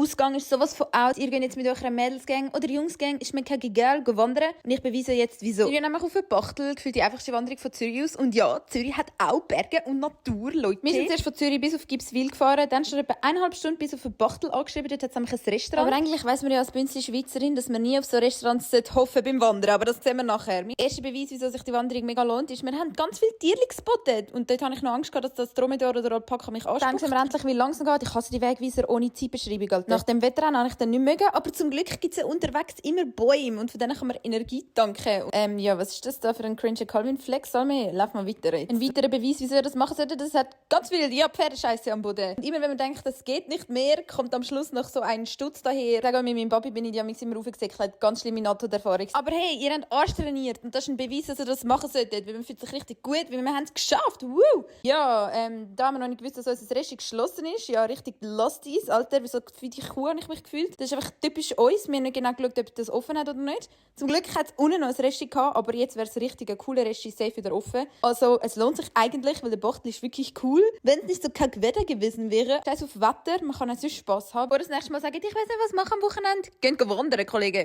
Ausgang ist sowas von out. Ihr geht jetzt mit eurer Mädelsgang oder Jungsgang, ist mir kein Girl, wandern. Und ich beweise jetzt, wieso. Wir gehen nämlich auf den Bachtel, gefühlt die einfachste Wanderung von Zürich aus. Und ja, Zürich hat auch Berge und Natur, Leute. Wir sind zuerst von Zürich bis auf Gipswil gefahren, dann schon etwa 1,5 Stunden bis auf den Bachtel angeschrieben. Dort hat es nämlich ein Restaurant. Aber eigentlich weiss man ja als Bünzli Schweizerin, dass man nie auf so Restaurants hoffen beim Wandern. Aber das sehen wir nachher. Mein erster Beweis, wieso sich die Wanderung mega lohnt, ist, wir haben ganz viele Tiere gespottet. Und dort habe ich noch Angst gehabt, dass das Dromedar oder Alpaka mich anspricht. Dann sehen wir endlich, wie langsam geht. Ich hasse die Wegweiser ohne Zeitbeschreibung. Alter. Nach dem Wettrennen habe ich dann nicht mögen, aber zum Glück gibt es ja unterwegs immer Bäume und von denen kann man Energie tanken. Ja, was ist das da für ein cringe Calvin-Flex? Salme, lauf mal weiter. Ein weiterer Beweis, wieso ihr das machen solltet, das hat ganz viel Pferdescheiße am Boden. Und immer wenn man denkt, das geht nicht mehr, kommt am Schluss noch so ein Stutz daher. Ich sage, mit meinem Papi bin ich immer raufgesäckelt. Ganz schlimme NATO-Erfahrung. Aber hey, ihr habt Arsch trainiert und das ist ein Beweis, dass ihr das machen solltet, weil man fühlt sich richtig gut, weil wir haben es geschafft. Woo! Ja, da haben wir noch nicht gewusst, dass unser Rest geschlossen ist. Ja, richtig lost ist. Alter, wieso wie die Kuh habe ich mich gefühlt. Das ist einfach typisch uns. Wir haben nicht genau geschaut, ob das offen hat oder nicht. Zum Glück hat es unten noch ein Resti gehabt, aber jetzt wäre es richtig ein cooler Resti, safe wieder offen. Also, es lohnt sich eigentlich, weil der Bachtel ist wirklich cool. Wenn es nicht so kack Wetter gewesen wäre, scheiß auf Wetter, man kann auch sonst Spass haben. Oder das nächste Mal sagen, ich weiss nicht, was machen am Wochenende. Geht wandern, Kollegen.